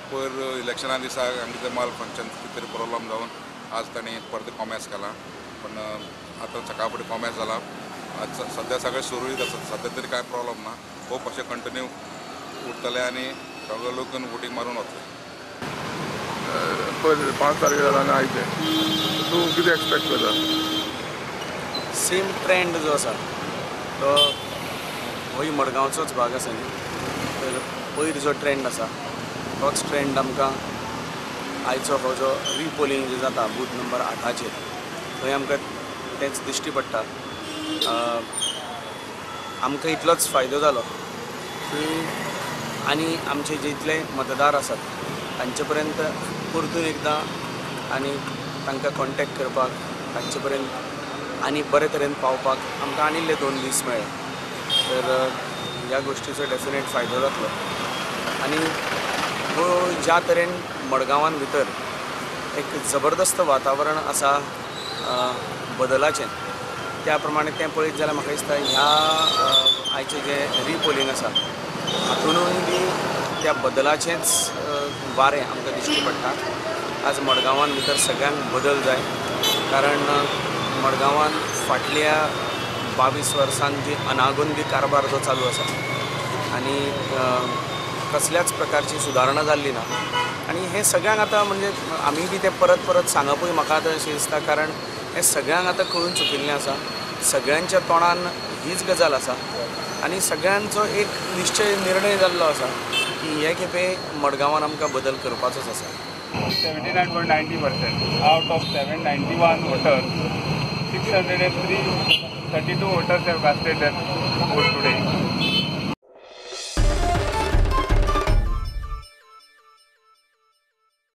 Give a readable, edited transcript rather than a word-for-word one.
पयर इलेक्शना दिसा आमगे ते माल फंक्शन कितें तरी प्रॉब्लम जावन आज तांणी परतें कॉमेस केलां, पूण आतां सकाळ फुडें कॉमेस जाला. आज सद्या सगळें सुरळीत आसा, सद्या तरी कांय प्रॉब्लम ना. होप अशें कंटिन्यू उरतलें आनी सगळे लोक वोटींग मारून वतले. पयर 5 तारखेर जाला आनी आयचे तूं कितें एक्सपेक्ट करता? सेम ट्रेंड जो आसा तो होय मडगांवचोच भाग आसा न्ही, तर पयर जो ट्रेंड आसा तोच ट्रेंड आमकां आयचो हो जो रिपोलिंग जे जाता बूथ नंबर 8चेर थंय आमकां तेंच दिश्टी पडटा. आमकां इतलोच फायदो जालो की आनी आमचे जितले मतदार आसात तांचे पर्यंत परतून एकदां आनी तांकां कॉन्टेक्ट करपाक, तांचे पर्यंत आनी बरे तरेन पावपाक आमकां आनी इल्ले 2 दीस मेळ्ळे, तर ह्या गोश्टीचो डेफिनेट फायदो जातलो. आनी हो ज्या तरेन मडगांवान भितर एक जबरदस्त वातावरण आसा बदलाचें, त्या प्रमाणे तें पळयत जाल्यार म्हाका दिसता ह्या आयचें जें रिपोलिंग आसा हातूनूय बी त्या बदलाचेंच वारें आमकां दिश्टी पडटा. आज मडगांवान भितर सगळ्यांक बदल जाय, कारण मडगांवान फाटल्या 22 वर्सांत जी अनागोंदी कारभार जो चालू आसा आनी कसल्याच प्रकारची सुदारणा जाल्ली ना, आनी हें सगळ्यांक आतां म्हणजे आमी बी तें परत परत सांगपूय म्हाका आतां अशें दिसता, कारण हें सगळ्यांक आतां कळून चुकिल्लें आसा. सगळ्यांच्या तोंडान हीच गजाल आसा आनी सगळ्यांचो एक निश्चय निर्णय जाल्लो आसा की हे खेपे मडगांवान आमकां बदल करपाचोच आसा. 79.90% out of 791 voters, 632 voters have casted their vote today.